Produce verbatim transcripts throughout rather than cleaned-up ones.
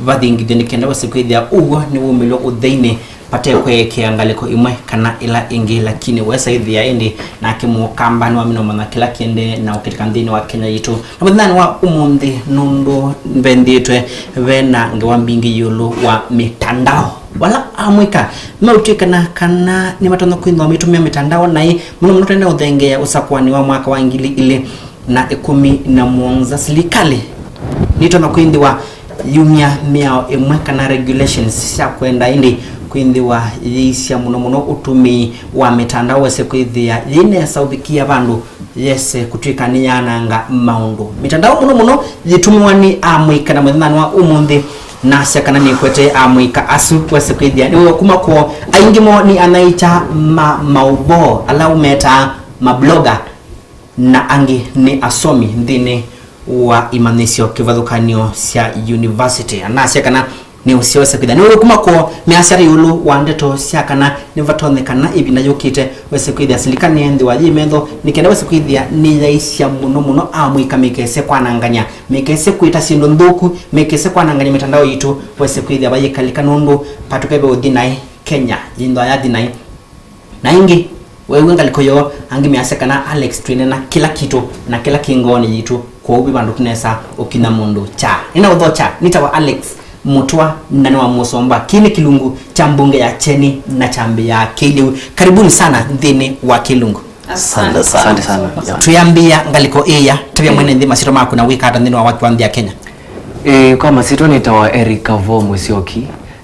vathingithyo nĩ kenda wese kwĩthĩa ũw'o nĩwumĩlw'a ũtheinĩ vate kweekea ngalĩko ĩmwe kana ĩla ĩngĩ, lakini wesa ĩthĩa ĩndĩ nake mũkamba nĩwamina ũmanya kĩla kĩendee na ũkĩtĩka nthĩnĩ wa Kenya yitũ. Na mũthenyanĩ wa ũmũnthĩ, nũndũ mbendĩtwe, ve na ngewa mbingĩ ĩũlũ wa mĩtandao. Vala amũika meũtw'ĩkana kana nĩmatonya kwĩthĩwa maitũmĩa mĩtandao naĩ, mũno mũno twenda ũthengeea ũsakũanĩ wa mwaka wa ngili ilĩ na ĩkũmi na mũonza, silikalĩ nĩtonya kwĩthĩwa yumya mĩao ĩmwe kana regulations sya kwenda ĩndĩ kwĩthĩwa yĩisya mũno mũno ũtũmĩi wa mĩtandao wese kwĩthĩa yĩ nesa ũvikia vandũ yese kũtw'ĩka nĩyaananga maũndũ. Mĩtandao mũno mũno yĩtũmĩwa nĩ amũika, na mũthenyanĩ wa ũmũnthĩ nasya kana nĩkwete amũika asu wese kwĩthĩa nĩwĩwa kuma kwoo. Aingĩ moo nĩ anaĩkya ma maũvoo ala ũmetaa mabloga, na angĩ nĩ asomi nthĩnĩ wa imanyĩsyo kĩvathũkany'o sya yunivasĩtĩ. Anasya kana nĩ ũseo wese kwĩthĩa nĩwĩwa kuma kwoo. Measya ata ĩũlũ wa ndeto sya kana nĩvatonyekana ĩvinda yũkĩte wese kwĩthĩa silikalĩ nĩyenthĩwa yĩ metho nĩ kenda wese kwĩthĩa nĩyaisya mũno mũno amũika mekese kwanangany'a, mekese kwĩta syĩndũ nthũku, mekese kwanangany'a mĩtandao yitũ, wese kwĩthĩa vayĩkalĩka nũndũ patũkeve ũthi naĩ Kenya yĩnthwa yathi naĩ. Na ĩngĩ, weew'a ngalĩko yoo, angĩ measya kana Alex twĩneena kĩla kitũ na kĩla kĩ ngoonĩ yitũ, kwoou ve vandũ tũnesa ũkinya mũndũ kya. Nĩnaũthokya, nĩtawa Alex Mũtwa, na nĩ wa Mũsomba. Kĩĩ nĩ kĩlungu kya mbunge ya kyeni na kyambĩĩa kĩlĩu. Karibuni sana nthĩnĩ wa kĩlungu. Asante sana. Asante sana. Yeah. Twĩambĩĩa ngalĩko ĩya, tavya mwene nthĩ masyĩtwa maku na wĩka ata nthĩnĩ wa waki wa nthĩ ya Kenya. Eh, kwa masyĩtwa nĩtawa Eric Kavo Mũsyoki,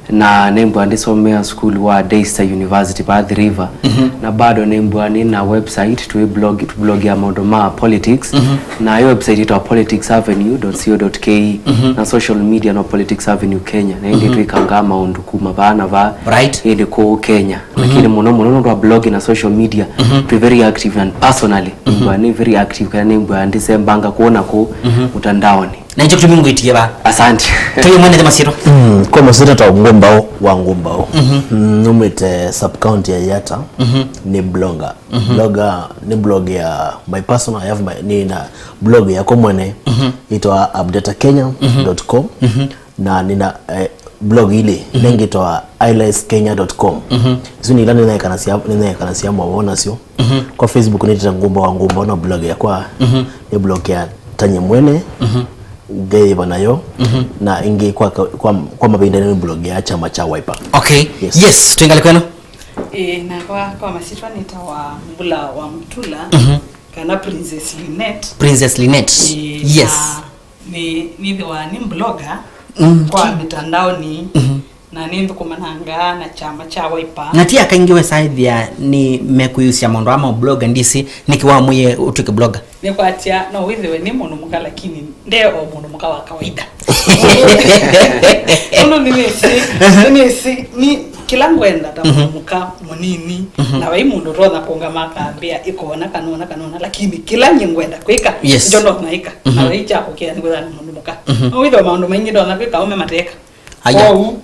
na nĩmbwa ndĩsomea sukulu wa Daystar University pa Athi River. Mhm. Na bado nĩmbwa nĩ na website, twĩ blog, tũblogea maũndũ ma politics. Mhm. Na yo website ĩtawa politics avenue dot co dot ke. Mhm. Na social media no Politics Avenue Kenya. Na ĩndĩ, mhm, twĩkangaa maũndũ kuma vaa na vaa. Right. Ĩndĩ kũũ Kenya. Mhm. Lakini mũno mũno nũndũ wa blog na social media, mhm, twĩ very active and personally. Mhm. Nĩmbwa nĩ very active, kana nĩmbwa ndĩsembanga kũũ na kũũ, mhm, mũtandaonĩ. Na nĩkyo kĩtumi ngwĩtie vaa. Asante. Tũyĩ mwene nthĩ masyĩtwa. Mm, kwa masyĩtwa ta Ngũmbaũ wa Ngũmbaũ. Mhm. Mm, numĩte sub county ya Yatta. Mhm. Nĩ blogger. Mhm. Blogger, nĩ blog ya my personal, I have my, nĩ na blog yakwa mwene. Mhm. Ĩtawa updata kenya dot com. Mhm. Na nĩ na, eh, blog ilĩ, mhm, ĩngĩ ĩtawa eyelids kenya dot com. Mhm. Isu nĩ ila nĩneekanasya, nĩneekanasya mawoo nasyo. Mhm. Kwa Facebook nĩtĩte Ngũmbaũ wa Ngũmbaũ na blog yakwa, mhm, nĩ blog ya Tanye mwene, mhm, ngeyĩva nayo, mhm, na ĩngĩ kwa, kwa, kwa mavinda nĩ blog ya kyama kya Wiper. Okay. Yes. Yes, twĩ ngalĩko ĩno. Ĩĩ, nakwa kwa masyĩtwa nĩtawa Mbula wa Mutula, mhm, kana Princess Linet. Princess Linet. Ĩĩ, yes. Na nĩ, nĩthĩwa nĩ blogger, mm, kwa mĩtandaonĩ, mhm, na nĩnthũkũmanangaa na kyama kya Wiper. Na ti aka aingĩ wesa ĩthĩa nĩ mekũyusya maũndũ aa ma blogger, ndĩsĩ nĩkĩ wamwĩie ũtw'ĩke blogger? Nĩkwatya no wĩthĩwe nĩ mũndũ mũka, lakini nde o mũndũ mũka wa kawaida. Ũndũ nĩnĩsĩ, nĩnĩsĩ, nĩ kĩla ngwenda ta, mhm, mũndũ mũka mũnini, mhm, na vai mũndũ ũtonya kũngama akambĩa ĩkona kana ũna kana ũna, lakini kĩla nyie ngwenda kwĩka, yes, nĩkyo ndonya ĩka. Na, mhm, vai kya kũkĩa nĩ kwĩthĩa nĩ mũndũ mũka. Mhm. No wĩthĩwe maũndũ maingĩ ndonya kwĩka aũme mateka. Aya. Kwoou,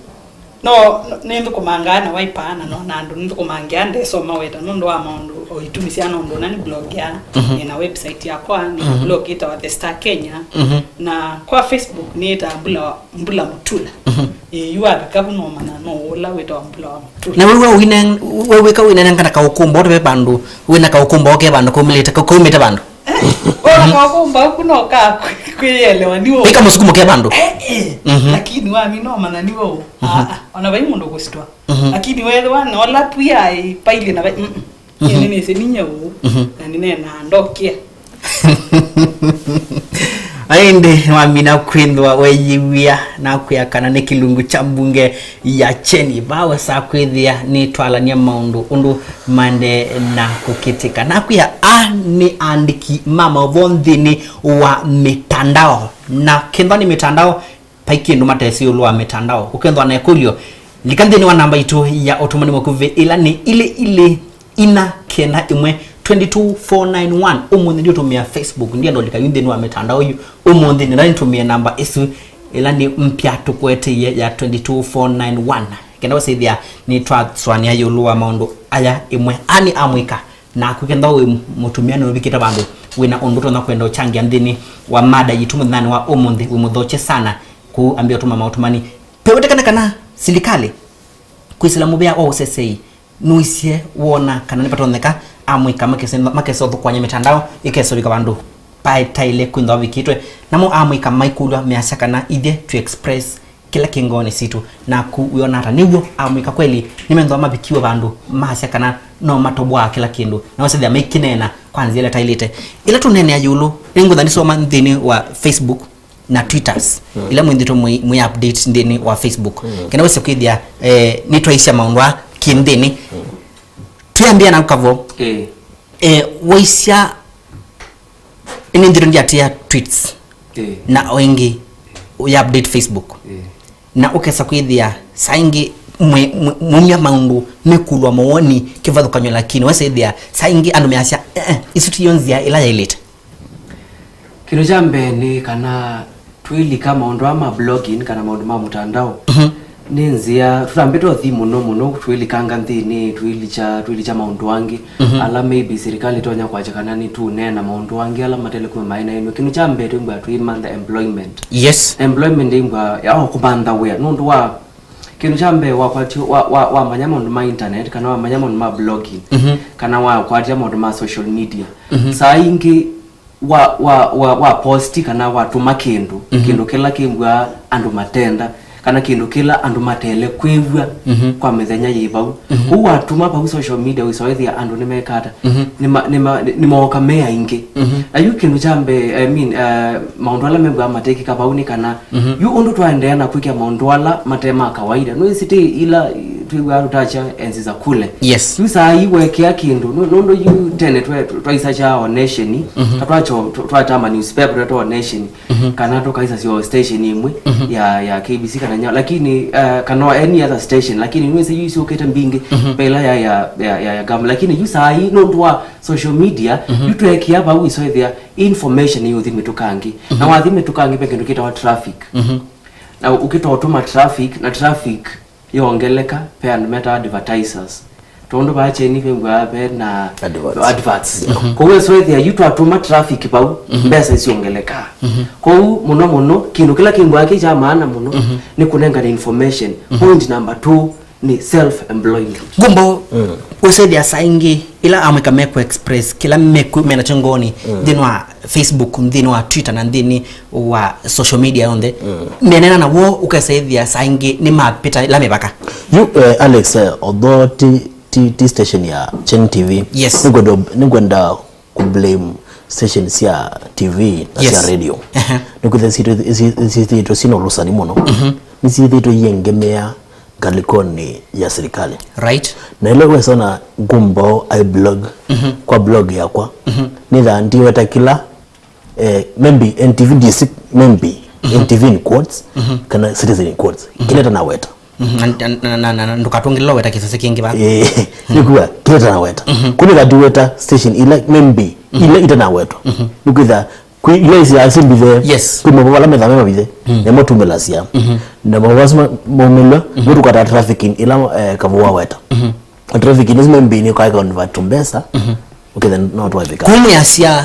no, no, nĩnthũkũmangaa na Wiper, na nona andũ nĩnthũkũmangĩa ndesoma weta nũndũ wa maũndũ o itumi syana ũndũ ũna nĩ blogger, mhm, nĩ na website yakwa, nĩ na, mhm, blog ĩtawa The Star Kenya, mhm, na kwa Facebook nĩĩtaa Mbula wa, Mbula Mutula. Mhm. Ĩĩ, yu wavika vu nomanya no ũla wĩtawa Mbula wa Mutula. Na we, we wine-, we wĩka wĩnenengana kaũkũmbo, ũtave vandũ, wĩna kaũkũmbo ke vandũ kaumĩlĩte, ka-, kaumĩte vandũ? Eh, ona kaũkũmbo aku no ka kwĩ-, kwĩyelewa nĩ ũũ. Ĩka mũsukumo ke vandũ. Eh, eh. Mhm. Lakini wami no mana nĩ ũũ. Mhm. Ah, ah, ona vai mũndũ kũsitwa. Mhm. Lakini wethĩwa na ola pia, eh, paile na vai, mm, mm. Mhm. Nĩnĩsĩ ninya ũũ. Mhm. Na nĩnenaa ndokia. Aĩndĩ nĩwamina kwĩthwa weyĩw'ĩa na kwĩa kana nĩ kĩlungu kya mbunge ya kyeni, vaa wesa kwĩthĩa nĩtwalany'a maũndũ ũndũ maendee na kũkĩtĩka. Nakwĩa, aa nĩ aandĩki ma maũvoo nthĩnĩ wa mĩtandao, na kĩndũ nĩ mĩtandao, vai kĩndũ matesĩ ĩũlũ wa mĩtandao. Ũkethwa na ĩkũlyo, lika nthĩnĩ wa namba itũ ya ũtũmani mũkuvĩ, ĩla nĩ ilĩ ilĩ ina kenda ĩmwe twenty two four nine one. Ũmũnthĩ ndiũtũmĩa Facebook, ndienda ũlika yu nthĩnĩ wa mĩtandao yu. Ũmũnthĩ nĩna nĩtũmĩe namba ĩsu ĩla nĩ mpya tũkũeteie ya twenty two four nine one, kenda ũsĩthĩa nĩtwasũanĩa ĩũlũ wa maũndũ aya ĩmwe. Ani amwĩka naku, kenda wĩ mũtumĩa na ũvikĩte vandũ wĩna ũndũ ũtonya kwenda ũkyangĩa nthĩnĩ wa mada yitũ mũthenyanĩ wa ũmũnthĩ, wĩ mũthokye sana, kũu ambĩa ũtũma maũtũmani. Ĩwetekana kana silikalĩ kwĩsĩla mũvĩa wa ũsesei nũisye wona kana nĩvatonyeka amũika makese-, makesa ũthũkũany'a mĩtandao ĩkesũvĩka vandũ vataĩle kwĩthĩwa vikĩtwe, namo amũika maikũlw'a measya kana ithyĩ tũ express kĩla kĩ ngoonĩ sitũ. Naku wĩona ata? Nĩw'o amũika kweli nĩmethĩwa mavikiwe vandũ maasya kana no matoboaa kĩla kĩndũ, na wasethĩa maikĩneena kwa nzĩa ĩla ĩtaĩlĩte? Ĩla tũneenea ĩũlũ, nĩngwĩtha nĩsoma nthĩnĩ wa Facebook na Twitters, ila mwĩthĩtwe mũi, mũi update nthĩnĩ wa Facebook, kana wĩse kwĩthĩa, eh, nĩtwaisya maũndũ aa kĩnthĩnĩ. Twĩambĩa na kavo, eh, waisya, nĩnthĩtwe ndiatĩa tweets, eh, na o ĩngĩ ũya update Facebook. Eh. Na ũkesa kwĩthĩa saa ingĩ mwe-, mwe-, mumya maũndũ mekũlwa mawoni kĩvathũkany'o, lakini wesa ĩthĩa saa ingĩ andũ measya, "Eh, eh, isu tiyo nzĩa ĩla yaĩlĩte." Kĩndũ kya mbee nĩ kana twĩlika maũndũ aa ma blogging kana maũndũ ma mũtandao, mhm, nĩ nzĩa tũtambĩte ũthi mũno mũno twĩlikanga nthĩnĩ, twĩlikya, twĩlikya maũndũ angĩ, mhm, ala maybe sirikali ĩtonya kwakya kana nĩtũũneena maũndũ angĩ ala matele kuma maĩ naĩnwe. Kĩndũ kya mbee twĩmbwa twĩmantha employment. Yes. Employment ĩmbwa ya kũmantha wĩa nũndũ wa kĩndũ kya mbee wakwatio, wa, wa, wamanya maũndũ ma internet kana wamanya maũndũ ma blogging, mhm, kana wakwatya maũndũ ma social media. Mhm. Saa ingĩ wa, wa, wa, wa posti kana watũma kĩndũ, mhm, kĩndũ kĩla kĩmbwa andũ matenda, kana kĩndũ kĩla andũ matele kwĩw'a, mhm, kwa mĩthenya yĩ vau. Mhm. Kũu watũma vau social media wĩsowethĩa andũ nĩmekata, mhm, nĩma-, nĩma-, nĩmooka me aingĩ. Mhm. Na yu kĩndũ kya mbee, I mean, uh, maũndũ ala membwa matekĩka vau nĩ kana, mhm, yu ũndũ twaendeea na kwĩkĩa maũndũ ala mate ma kawaida, nũĩsĩ ti ila twĩw'aa tũtakya enzi za kule. Yes. Yu saa ii wekĩa kĩndũ, nũ-, nũndũ yu tene twe-, twaisakya o nation, mhm, na twacho-, twa-, twatama newspaper tweta o nation, mhm, kana tũkaisasya o station ĩmwe, mhm, ya, ya K B C kana Nyayo, lakini, eh, kana o any other station, lakini nĩwĩsĩ yu isyũkĩte mbingĩ, mhm, ve ĩla ya, ya, ya, ya, ya Gamu. Lakini yu saa ii nũndũ wa social media, mhm, yu tweekĩa vau isoethĩa information yũthi mĩtũkangĩ. Na, mhm, wathi mĩtũkangĩ ve kĩndũ kĩtawa traffic. Mhm. Na ũkĩtwa ũtũma traffic, na traffic yongeleka, ve andũ metawa advertisers. Tondũ vaa kyeni vembwa ve na adverts. Adverts. Mhm. Kwoou ĩsoethĩa yu twatũma traffic vau, mhm, mbesa isyongelekaa. Mhm. Kwoou mũno mũno, kĩndũ kĩla kĩmbwa kĩ kya maana mũno, mhm, nĩ kũnengana information. Mhm. Point number two, nĩ self employment. Ngumbo, mm, ũsethĩa saa ingĩ ila amwĩka mekũ express kĩla mekũ mena chongoni, mm, nthĩnĩ wa Facebook, nthĩnĩ wa Twitter, na nthĩnĩ wa social media yonthe. Mm. Menena na wo ũkesethĩa saa ingĩ nĩ mapĩta ila mĩvaka. Yu, eh, Alex, eh, although ti, ti, ti station ya Chen T V, yes, nĩngwenda, nĩngwenda kũblame station sya T V na sya, yes, radio. Ehe. Nĩkwĩthĩa syĩtwe, syĩ-, syĩthĩĩtwe syĩna ũlũsani mũno. Mhm. Nĩsyĩthĩĩtwe iengemea ngalĩkonĩ ya sirikali. Right. Na ĩla wesona ngumbo I blog, mhm, kwa blog yakwa, mhm, nĩthaa ndiweta kĩla, eh, maybe N T V D C, maybe, mhm, N T V in quotes, mhm, kana Citizen in quotes. Mhm. Kĩla tanaweta. Mhm, na, na, na, na, na ndũkatũngĩle weta kĩsese kĩngĩ va. Eh, nĩkuwa, kĩla tanaweta. Mhm. Kũnĩ kati weta station ila, maybe, mhm, ila itanawetwa. Mhm. Nĩkwĩtha, kwĩ ila isi asimbithe, yes, kwĩ mavova ala metha me mavithe, mm, namo tumĩlasya. Mhm. Na mavova asu ma-, maumĩlw'a, mhm, nĩtũkata trafficking ila, eh, kavua weta. Mhm. Trafficking isu maybe nĩ kwa convert to mbesa, mhm. Ũkĩtha no twavika. Kumwĩasya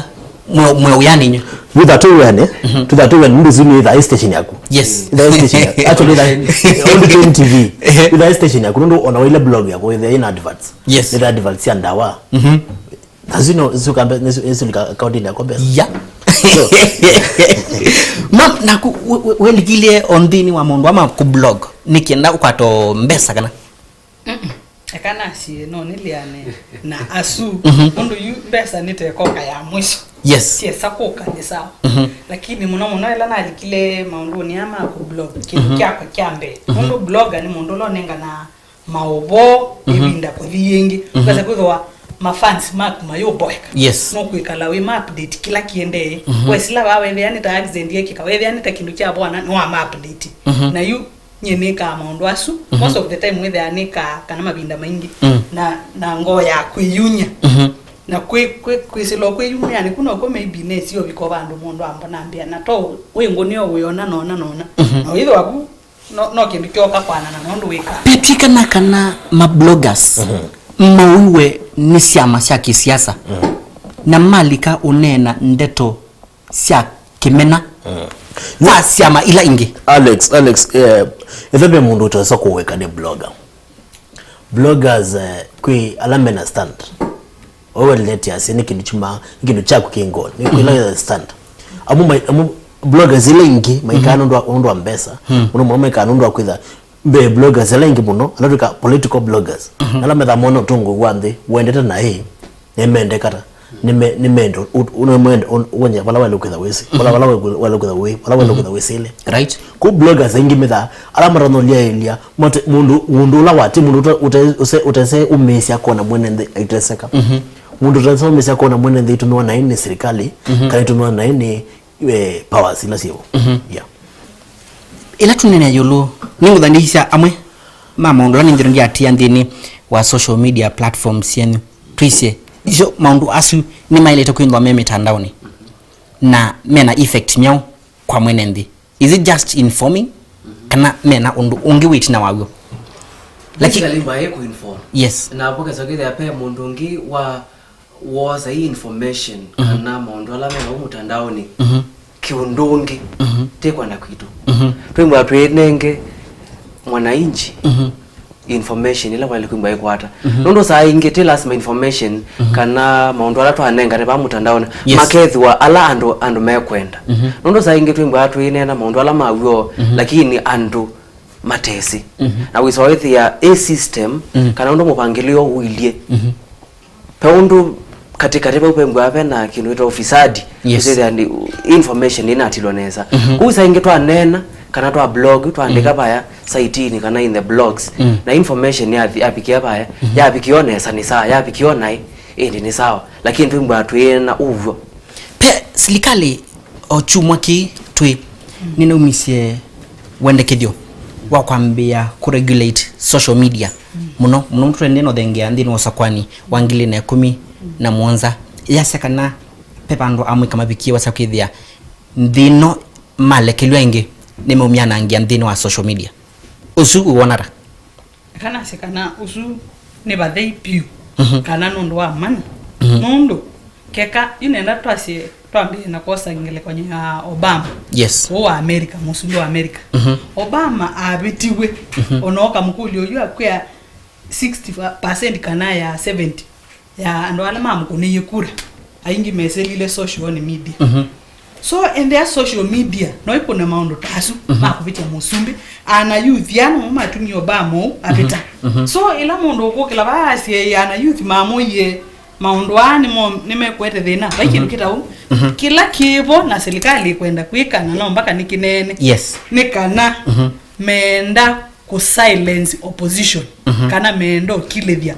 mwe-, mwe ũyanĩ inyu. Wĩtha tũ wĩanĩ, mhm, twĩtha tũ wĩanĩ, nũndũ ĩsu nĩ ĩtha ĩ station yaku. Yes. Ĩtha ĩ station yaku. Actually, ĩtha, only K N T V. Ehe. Ĩtha ĩ station yaku, nũndũ ona waile blog yaku, ĩtha ĩna adverts. Yes. Ĩtha adverts sya ndawa. Mhm. Na zino, zino kambe, nĩsu, nĩsu nika account-inĩ yakwa mbesa. Yeah. So. Ma, na ku, we, we, welikilye o nthĩnĩ wa maũndũ ama ku blog, nĩ kenda ũkwato mbesa kana? Mm-mm. Eka nasie, no nĩleane na asu. Mhm. Ũndũ yu mbesa nĩtekoka ya mwisho. Yes. Siesa kũka nĩ sawa. Mhm. Lakini mũno mũno ĩla nalikile maũndũnĩ aa ma kũ blog, kĩndũ, mhm, kyakwa kya mbee. Mhm. Ũndũ blogger nĩ mũndũ ũla ũnengana maũvoo, mhm, ĩvinda kũthi yĩngĩ. Mhm. Ũkasa kwĩthĩwa mafans maku mayũboeka. Yes. Nũkwĩkala wĩ ma update kĩla kĩendee. Mhm. Wesila vaa wethĩa nĩ ta accident yekĩka, wethĩa nĩ ta kĩndũ kya vwana, nĩwa ma update. Mhm. Na yu nyie nĩkaa maũndũ asu, mhm, most of the time wĩthĩaa nĩkaa kana mavinda maingĩ, mm, na, na ngoo ya kwĩyumya. Mhm. Na kwĩ, kwĩ, kwĩsĩla o kwĩyumya, nĩku nokw'o maybe nesi ũvika vandũ mũndũ ambona ambĩa, na to wĩ ngũnĩo wĩona nona nona. Mhm. Na wĩthĩwa vu, no, no kĩndũ kyoka kwanana na ũndũ wĩkaa. Petw'ĩkana kana ma bloggers, mhm, mauiwe nĩ syama sya kĩsiasa, mhm, na malika ũneena ndeto sya kĩmena, mm, kwa syama ila ingĩ. Alex, Alex, eh, ĩthe ve mũndũ ũtosa kũwĩka nĩ blogger. Bloggers, eh, kwĩ ala mena stand. Wewe let us, nĩ kĩndũ kyuma, nĩ kĩndũ kyaku kĩ ngoo. Nĩ kwĩla stand. Amu mai-, amu bloggers ila ingĩ maikaa nũndũ wa, nũndũ wa mbesa. Mũno mũno maikaa nũndũ wa kwĩtha. Ve bloggers ala ingĩ mũno, ala twĩka political bloggers. Ala metha mona ũtongoi wa nthĩ wendete na ĩ, nĩmendekata. Nĩme-, nĩmenda, u-, u-, nĩmenda, u-, uonye vala wale kwĩtha wĩsĩ. Vala, vala wale kwĩtha wĩ, vala wale kwĩtha wĩsĩle. Right. Kũ bloggers aingĩ metha, ala matanolyaĩlya, mate, mũndũ, mũndũ ũla wati, mũndũ ũte-, ũte-, ũse-, ũtese ũmĩĩsya kona mwene nthĩ aiteseka. Mũndũ ũtese ũmĩĩsya kona mwene nthĩ ĩtũmĩwa naĩ nĩ serikali, kana ĩtũmĩwa naĩ nĩ, eh, powers ila syĩvo. Yeah. Ĩla tũnene ĩũlũ, nĩngũthanĩisya amwe ma maũndũ ala nĩnthĩrũ ndyatia nthĩnĩ wa social media platforms syenyu. Twĩsye, icio maũndũ asu nĩmaĩlĩte kwĩthwa me mĩtandaonĩ na mena effect myaũ kwa mwene nthĩ? Is it just informing? Kana mena ũndũ ũngĩ wĩ ĩtina waw'o? Laki- Basically, mbaĩ kũ inform. Yes. Na vokesa kĩthĩa pe mũndũ ũngĩ wa wosa hii information kana maũndũ ala me vau mũtandaonĩ kĩũndũ ũngĩ ti kwenda kwitũ. Twĩmbwa twĩnenge mwananchi information ĩla waĩle kwĩmbwa ĩkwata. Nũndũ saa ingĩ ti lazima information kana maũndũ ala twanengane vaa mũtandaonĩ Yes. makethĩwa ala andũ, andũ mekwenda. Nũndũ saa ingĩ twĩmbwa twĩneena maũndũ ala maw'o lakini andũ matesĩ. Na wĩsa wĩthĩa ĩ system kana ũndũ mũvangĩlĩo ũilyĩ. Pe ũndũ katĩkatĩ vau vembwa ve na kĩndũ ĩta ufisadi. Yes. Ũsĩthĩa ni information ĩnatilwa nesa. Kũu saa ingĩ twaneena kana twa blog, twaandĩka vaya saitini kana in the blogs, na information yathi-, yavikia vaya, yavikia o nesa nĩ sawa, yavikia o naĩ, ĩndĩ nĩ sawa. Lakini twĩmbwa twĩena ũw'o. Pe silikalĩ o kyumwa kĩĩ twĩ nĩnaumisye wendekethyo wa kwambĩĩa kũregulate social media mũno mũno. Tũendee na ũthengeea nthĩnĩ wa ũsakwani wa ngili na ĩkũmi na mũonza, yasya kana ve vandũ amũika mavikie wasa kwĩthĩa nthĩ ĩno malekelw'a ĩngĩ nĩmeumyanangĩa nthĩnĩ wa social media. Ũsu wĩwona ata? Eka nasye kana ũsu nĩ vathei vyũ, kana nũndũ wa money. Nũndũ keka yu nenda twasye twambĩe na kwosa ngelekany'o ya Obama. Yes. Ũũ wa America, mũsumbĩ wa America. Obama avĩtiw'e, ona ũkamũkũlya ũyu akwĩa sixty percent kana ya seventy ya andũ ala mamũkũnĩie kura, aingĩ mesĩlile social media. So, ethĩa social media no ĩkũne maũndũ ta asu ma kũvĩtya mũsumbĩ, ana youth aa namo matumie Obama ũu avĩta. So, ĩla mũndũ ũkũkĩla vaa asye, "Ĩ, ana youth mamũie maũndũ aa nĩmo, nĩmekwete thĩna," vai kĩndũ kĩta ũu. Kĩla kĩvo na silikalĩ ĩkwenda kwĩka, na no mpaka nĩ kĩneene, Yes. nĩ kana meenda kũ silence opposition, kana meenda ũkilĩthya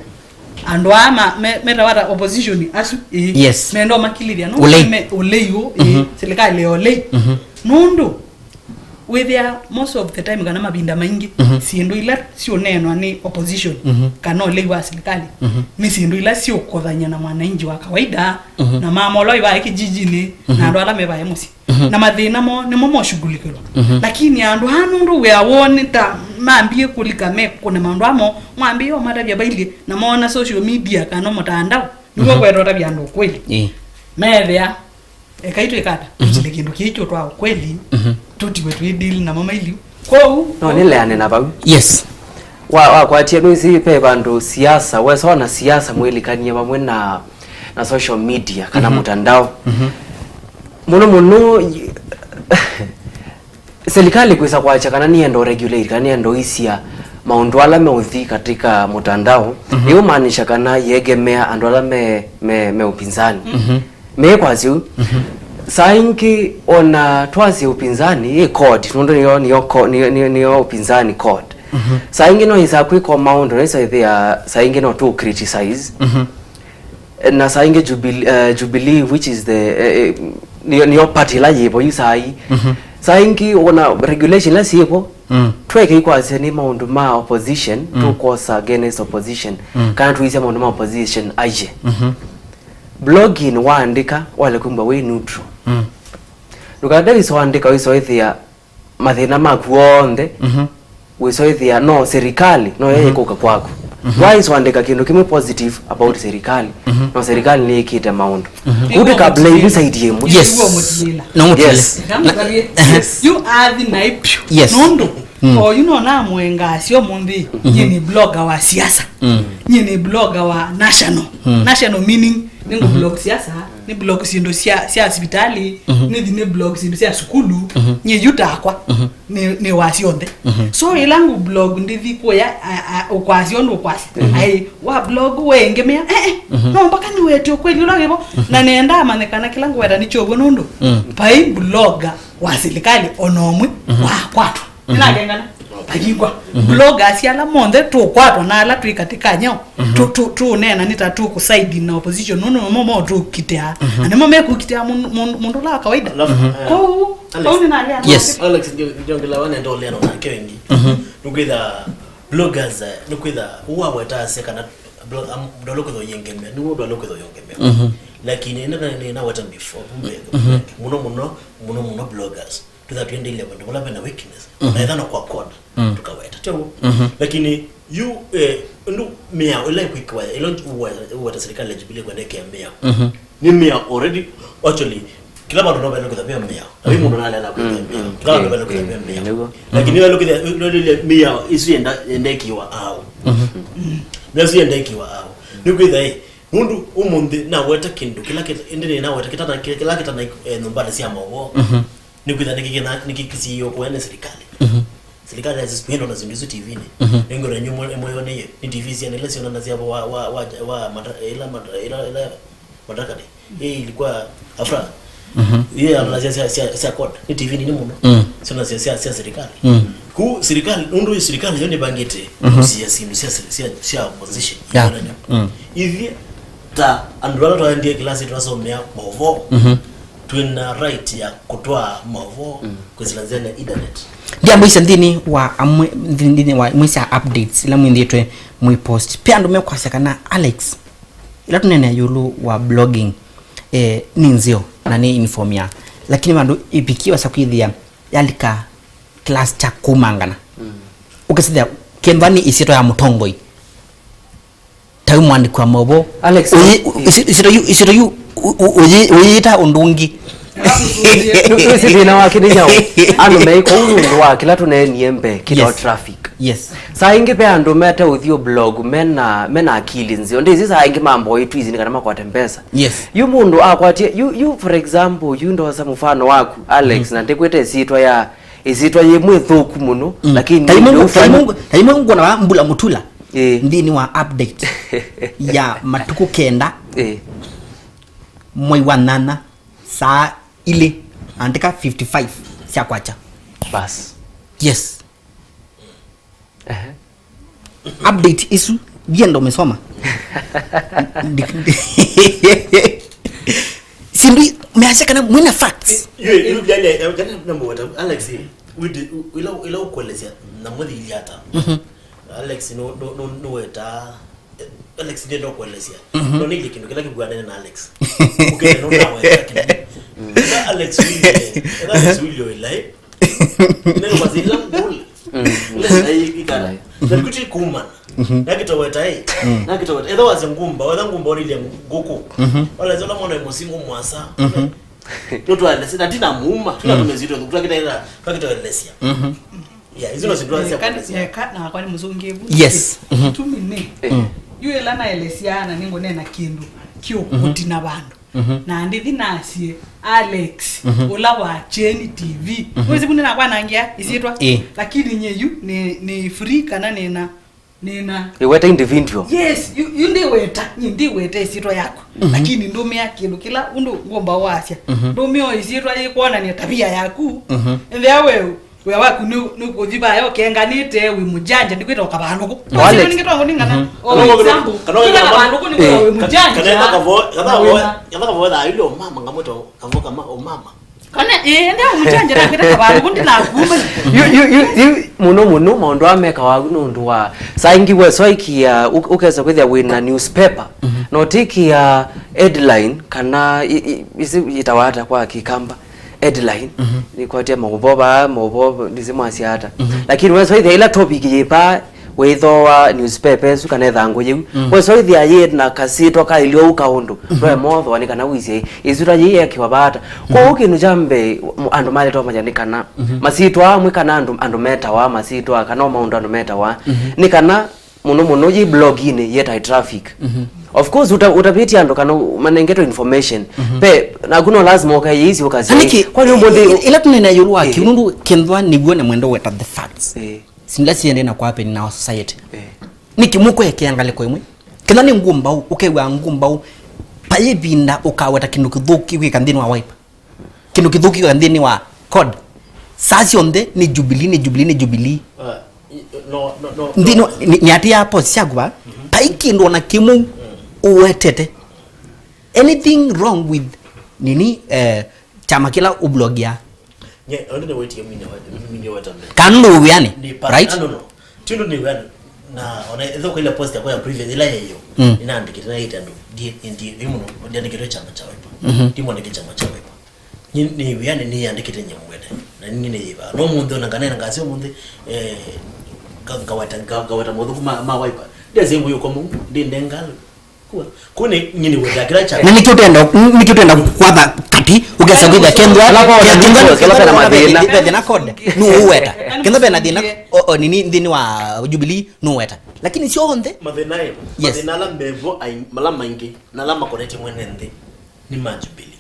andũ aa ma-, me-, metawa ta opposition asu, ĩĩ. Yes. Meenda ũmakilĩthya, no Ũlei. me-, ũlei ũ, ĩĩ, silikalĩ ya ũlei. Nũndũ wĩthĩa most of the time kana mavinda maingĩ, syĩndũ ila syũneenwa nĩ opposition, kana ũlei wa silikalĩ, nĩ syĩndũ ila syũkothany'a na mwananchi wa kawaida, na mama ũla wĩ vaĩ kĩjijinĩ, na andũ ala me vaĩ mũsyĩ. Na mathĩna moo nĩmo moshughulikĩlwa. Lakini andũ aa nũndũ wĩa woo nĩ ta mambie kũlika mekũne maũndũ amo, mwambie ũmatavya vailyĩ, na moona social media kana mũtandao, nĩw'o kwenda ũtavya andũ ũkweli. Ĩĩ. Methĩa, ekai twĩkata, tũtile kĩndũ kĩĩ kyũtwaa ũkweli, tũtiwe twĩ deal namo mailiu. Kwoou, No, nĩleane na vau. Yes. Wa, wakwatie nũĩsĩ ve vandũ siasa, wesa ona siasa mwĩlikanie vamwe na, na social media kana mũtandao. Mũno mũno, y-, serikali kwĩsa kwakya kana nĩenda ũregulate, kana nĩenda ũisya maũndũ ala meũthi katika mũtandao, nĩũmaanisha kana yegemea andũ ala me, me, me upinzani. Mekwasya ũu. Saa ingĩ ona twasya upinzani, ĩ court, nũndũ nĩyo, nĩyo co-, nĩyo, nĩyo, nĩyo upinzani court. Saa ingĩ no ĩsaa kwĩka maũndũ, no ĩsaa ĩthĩa, saa ingĩ no tũ criticize. Na saa ingĩ Jubilee, eh, Jubilee, which is the, eh, eh, nĩyo, nĩyo party ĩla yĩvo yu saa ii. Saa ingĩ ona regulation ila syĩvo, tweke ikwasya nĩ maũndũ ma opposition, tũkosa against opposition, kana tuisya maũndũ ma opposition aye. Blogging waandĩka, wale kwĩmbwa wĩ neutral. Ndũkate wĩsa waandĩka, wĩsa wĩthĩa mathĩna maku onthe, wĩsa wĩthĩa no serikali, no yo ĩkũka kwaku. Why is wandĩka kĩndũ kĩmwe positive about serikali? No serikali nĩĩkĩte maũndũ. Kũu ndĩkablame side ĩmwe. Yes. Nĩguo mũtilĩla. No mũtilĩla. Yes. Ndamũtavye. Yes. Yu athi naĩ pyũ. Yes. Nũndũ oyu no namũenga asyo mũnthĩ. Nyie nĩ blogger wa siasa. Nyie nĩ blogger wa national. National meaning nĩ ngũ blog siasa, nĩ blog syĩndũ sya sya sivitali, nĩthi nĩ blog syĩndũ sya sukulu. Nyie yu takwa nĩ, nĩ wa syonthe. So ĩla ngũ blog ndithi kũya, a, a, ũkwasya ũndũ ũkwasya. Ai, wa blog wengemea, eh, eh, no mpaka nĩwete ũkweli ũla wĩvo. Na nenda amanye kana kĩla ngũweta nĩ kyow'o nũndũ vai blogger wa serikali ona ũmwe wakwatwa. Nĩnakengana. Ayingwa. Bloggers ala monthe tũkwatwa na ala twĩ katĩ ka nyao. Tu, tu, tũneena nĩ ta tũkũside na opposition nũndũ nĩmo motũkitĩaa. Na nĩmo mekũkitĩa mũndũ, mũndũ, mũndũ ũla wa kawaida. Alafu, eh, kwoou Alex. Kwoou nĩnalea. Yes. Alex, ndio, ndio ngila wana ndio lero na kengi. Nukwitha bloggers, eh, nukwitha uwa weta ase kana blo-, am-, ndolo kwitha yengemea, ni ndo kwitha yengemea. Lakini nina, nina weta before, kumbe, mũno mũno, mũno mũno bloggers. Twĩtha tũendeile vandũ vala vena weakness. Na ethana kwa code, tukaweta. Teo. Lakini yu, eh, ndu mĩao ĩla ĩkwĩkĩwa, ĩla ũwe-, ũweta serikali ya Jubilee kwendekea mĩao. Nĩ mĩao already, actually, kĩla vandũ no vena kwĩtha vya mĩao. Na vi mũndũ nalea na kwĩtha mĩao. Kĩla vandũ vena kwĩtha vya mĩao. Nĩguo. Lakini ĩla kwĩtha, ĩla mĩao ĩsu yenda, yendekiwa au. Mĩao ĩsu yendekiwa au. Nĩ kwĩtha, eh, nũndũ ũmũnthĩ naweta kĩndũ, kĩla kĩta-, ĩndĩ nĩ naweta kĩtana, kĩla kĩtana, eh, nyũmbanĩ sya maũvoo. Nĩkwĩtha nĩkĩkĩna, nĩkĩkĩsiĩĩwe kũya nĩ serikali. Serikali yazisikwenda na syĩndũ isu T V-nĩ. Nĩngwĩra inyu mwe-, mwĩoneye, nĩ T V syana ila syonanasya wa, wa, wa, wa mata-, ila mata-, ila, ila matakati. Hii ilikuwa afra. Ile yonanasya sya, sya, sya court. Nĩ T V nini mũno. Syonanasya sya, sya serikali. Ku serikali, nũndũ serikali yo nĩvangĩte kũsia syĩndũ sya, sya, sya opposition. Yeah. Ithyĩ ta andũ ala twaendie kĩlasi twasomea maũvoo. Twĩna right ya kũtwaa maũvoo kwĩsĩla nzĩa ya internet. Ndiamwĩsya nthĩnĩ wa amwe, nthĩ-, nthĩnĩ wa imwe sya updates ila mwĩthĩĩtwe mwĩ post. Pe andũ mekwasya kana Alex, ila tũneenea ĩũlũ wa blogging, eh, nĩ nzeo na nĩ inform ya. Lakini vandũ ĩvikie wasa kwĩthĩa yalika class kya kũmangana. Ũkasĩthĩa kĩmva nĩ ĩsyĩtwa ya mũtongoi. Ta wĩ mwandĩki wa maũvoo. Alex. Ũyĩ-, ũ-, isi-, isito yu, isito yu, ũ-, ũ-, ũyĩ-, ũyĩta ũndũ ũngĩ. Nĩ, nĩ, nĩ thĩna wa kĩnĩ nyaũ. Andũ me kũu nũndũ wa kĩla tũneenie mbee, kĩtawa traffic. Yes. Saa ingĩ ve andũ mete ũthiũ blog, mena, mena akili nzeo. Ndĩsĩ saa ingĩ mamboĩ twizi nĩ kana makwate mbesa. Yes. Yu mũndũ akwatie, yu, yu, for example, yu ndosa mũfano waku, Alex, na ndĩkwĩte ĩsyĩtwa ya, ĩsyĩtwa yĩ mwĩthũku mũno, lakini ta imwe, ta imwe, ta imwe ngwona wa Mbula Mutula. Ĩĩ. Nthĩnĩ wa update ya matukũ kenda, ĩĩ, mwei wa nyanya, saa ilĩ, andĩka fifty-five sya kwacha. Bas. Yes. Ehe. Update isu, ndienda umesoma. Sindu measya kana mwina facts. Yu, yu, jale, jale, nambo wata, Alex, ila, ila ukuelezea, na mwezi iliata. Alex, no, no, no, no weta. Eh, Alex, ndienda kuelezea. No nĩ kĩndũ kĩla kĩvuanene na Alex. Ukene no na weta kĩndũ. Ela Alex wile, ela Alex wile ila, eh. Neno mazila ngule. Ila ila ikana. Na kuti kumana. Na kitoweta, eh. Na kitoweta. Etha wazi ngumba, wetha ngumba ulilia nguku. Wala zola mwana musingo mwasa. No twalese, na tina muuma, tuna tumezito, tukakita ila, kakitoelezea. Yeah, isu no syĩndũ sya kuelesya. Neka, nakwa nĩ mũsũngĩvu. Yes. Kĩtumi nĩ, yu ĩla naelesya na nĩngũneena kĩndũ kĩũkũtina vandũ. Na ndithi nasye, Alex, ũla wa Kyeni T V. Wĩsĩ vu nĩnakwanangia ĩsyĩtwa. Ĩ. Lakini nyie yu nĩ, nĩ free kana nĩna, nĩna. Ĩweta individual. Yes, yu, yu ndiweta, nyie ndiweta ĩsyĩtwa yaku. Lakini ndũmĩa kĩndũ kĩla ũndũ ngũmba wasya. Ndũmĩa ĩsyĩtwa yĩkwonania tabia yaku. Ethĩa we Wĩa waku nĩ, nĩ kũthi vaya ũkenganĩte, wĩ mũjanja, ndikwĩta ũkavalũkũ. Alex. Ningĩ twangu ningana. Oh, example. Kana, kana, kana, kavalũkũ nĩ kwĩta wĩ mũjanja. Kana, kana kavo, kana kavo, kana kavo thaa ile umama, ngamwĩta kavo kama umama. Kana, eh, ndio mũjanja, na kwĩta kavalũkũ ndinakuuma. Yu, yu, yu, yu, mũno mũno, maũndũ aa mekawa nĩ ũndũ wa, saa ingĩ we swaikia, ũ-, ũkesa kwĩthĩa wĩna newspaper, na ũtikia headline, kana i, i, isi yĩtawa ata kwa Kĩkamba? Headline, nĩkwatia maũvoo vaa, maũvoo ndĩsĩ mwasya ata. Lakini wesa ĩthĩa ĩla topic yĩ vaa, Wĩthooa newspaper ĩsu kana ĩthangũ yĩu, mm, wesa ĩthĩa yĩ na kasyĩtwa kailye ũu kaũndũ, mm-hmm, ndwe mothwa nĩ kana wĩsye ĩsyĩtwa yĩĩ yeekĩwa vaata. Mm-hmm. Kwoou kĩndũ kya mbee, m-, andũ maĩle tomanya nĩ kana, mm-hmm, masyĩtwa amwe kana andũ, andũ metawa masyĩtwa kana o maũndũ andũ metawa, mm-hmm, nĩ kana mũno mũno yĩ bloginĩ yĩtae traffic. Mm-hmm. Of course, uta-, utavĩtye andũ kana manengetwe information. Mm-hmm. Pe, naku no lazima ũkaĩĩsye ũkasya, na nĩkĩ, kwani ũmũnthĩ ĩ-, ĩla tũnena ĩũlũ wa, eh, kĩu, nũndũ kĩnthwa nĩw'o nĩ mwendo weta the facts. Eh. Sindu ila siendee na kwa happen in our society. Eh. Nĩkĩ mũkũekea ngalĩko ĩmwe? Kĩla nĩ ngumbau, ũkew'a ngumbau, vai ĩvinda ũkaweta kĩndũ kĩthũku kĩkwĩka nthĩnĩ wa Wiper. Kĩndũ kĩthũku kĩkwĩka nthĩnĩ wa code. Saa syonthe nĩ Jubilee, nĩ Jubilee, nĩ Jubilee. Uh, i-, no, no, no, nthĩnĩ no. Wa, nĩ, nĩatĩĩa post syaku va? Mhm. Vai kĩndũ ona kĩmwe, mm, ũwetete. Anything wrong with nini, eh, kyama kĩla ũblogia? Nye, ũndũ nĩwĩtie mine wa-, mine weta mbee. Kana nũndũ wĩ wĩanĩ, right? No, no, no. Ti ũndũ nĩ wĩanĩ. Na ona ĩtho kwa ile post yakwa ya previous, ĩla yeyo, mm, nĩnaandĩkĩte na ĩte andũ, ndiĩ, ndiĩ, ndiĩ mũno, ndiandĩkĩtwe kyama kya Wiper. Mhm. Ndimwandĩkĩte kyama kya Wiper. Nĩ, nĩ wĩanĩ nĩandĩkĩte nyie mwene. Na nĩ nĩ yĩva. No mũnthĩ ona nganena ngasi mũnthĩ, eh, nga-, ngaweta, nga-, ngaweta mothuku ma, ma Wiper. Ndĩasĩ ngũyũka mũu, ndĩ ndengal. Kũu nĩ nyini wĩthĩa kĩla kya. Na nĩkĩ ũtenda, nĩkĩ ũtenda kwatha kati, ũkesa kwĩthĩa kĩnthwa, ala kwa kĩnthwa, details, ala pena mathĩna. Vena code. Nũ ũweta. Kĩnthwa vena thĩna, o, o, nini, nthĩnĩ wa Jubilee, nũ ũweta. Lakini syonthe. Mathĩna ĩ, yes, mathĩna ala mevo ai-, mala maingĩ, na ala makonetye mwene nthĩ, nĩ ma Jubilee.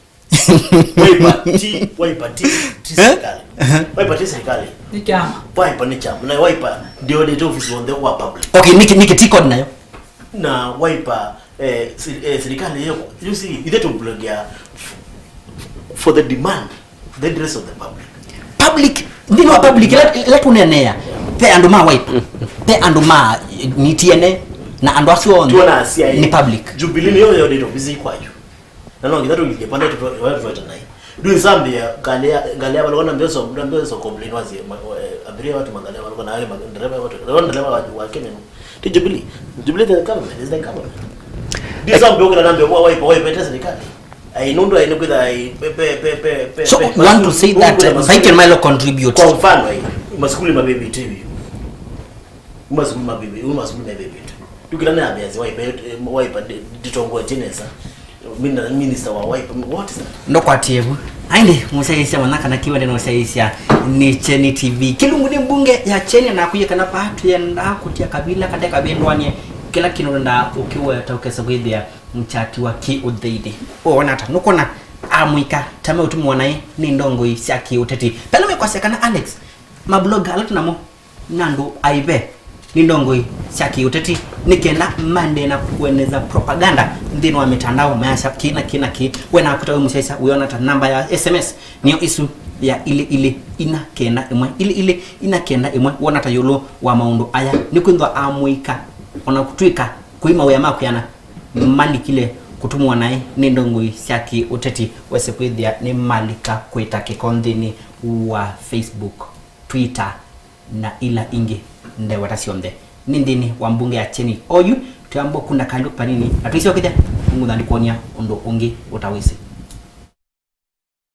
Wiper ti, Wiper ti, ti, eh? Serikali. Aha. Wiper ti serikali. Nĩ kyama. Wiper nĩ kyama. Na Wiper ndio ndio ofisi wonthe wa public. Okay, nĩkĩ, nĩkĩ ti code nayo? Na Wiper, eh, sir-, eh, serikali yo, you see, ithe to blogia f-, for the demand, for the interest of the public. Public, nthĩnĩ wa public, let, let ũnenea. Pe andũ ma Wiper. Pe andũ ma, eh, ni T N A, na andũ asu onthe. Tuona asia, eh, ni public. Jubilee nĩyo yo ndio ofisi kwayo. Na no nginya tũilye panda tũtwete naĩ. Ndwĩsambĩa ngalĩ ya, ngalĩ ya valũka na mbeso, na mbeso complain wasie, ma-, eh, abiria watu mangalĩ ya valũka na wale ma-, ndereva watu. Leo ndereva wa, wa Kenya no. Ti Jubilee. Jubilee the government is the government. Ndwĩsambĩa ũkĩla na mbĩa wa Wiper, Wiper ĩte serikali. Ai, nũndũ ai nĩkwĩtha ai, pe, pe, pe, pe, pe, so pe, you want to say that, uh, Viking Milo contribute? Kwa mfano ai, masukulu mavĩvĩtwe hivi. Masukulu mavĩvĩtwe, masukulu mavĩvĩtwe. Ndukĩla nĩ ambĩa zi Wiper, eh, Wiper ndi-, nditongoetye nesa. Mina-, minister wa Wiper, what is that? Ndokwatie vu. Aindi, mũsyaĩĩsya mana kana kiwa ndĩ nũsyaĩĩsya nĩ Kyeni T V. Kĩlungu nĩ mbunge ya Kyeni na kũya kana vaa tũyendaa kũtia kavila kate kavĩndũanie kĩla kĩndũ ndaa ũkĩweta ũkesa kwĩthĩa mchatiwa kĩ ũtheithi. Ũona ata? Nũkona amũika ta meũtũmĩwa naĩ nĩ ndongoi sya kĩũteti. Pena mekwasya kana Alex, mabloga ala tũnamo na andũ aive nĩ ndongoi sya kĩũteti nĩ kenda maendee na kũeneza propaganda nthĩnĩ wa mĩtandao mayasya kĩ na kĩ na kĩ. We nakwĩta wĩ mũsyaĩĩsya wĩona ta namba ya S M S nĩyo ĩsu ya ilĩ ilĩ ina kenda ĩmwe, ilĩ ilĩ ina kenda ĩmwe. Wona ta ĩũlũ wa maũndũ aya nĩkwĩthwa amũika ona kũtw'ĩka kwĩ mawĩa ma kwĩana malikile kũtũmwa naĩ nĩ ndongoi sya kĩũteti wese kwĩthĩa nĩmalika kwĩta kĩko nthĩnĩ wa Facebook, Twitter, na ila ingĩ ndewata syonthe. Nĩ nthĩnĩ wa mbunge ya Kyeni oyu, twĩambwa kunda kalũ panini, na tũisyokethya, ngũtha ndikwonia ũndũ ũngĩ ũtawĩsĩ.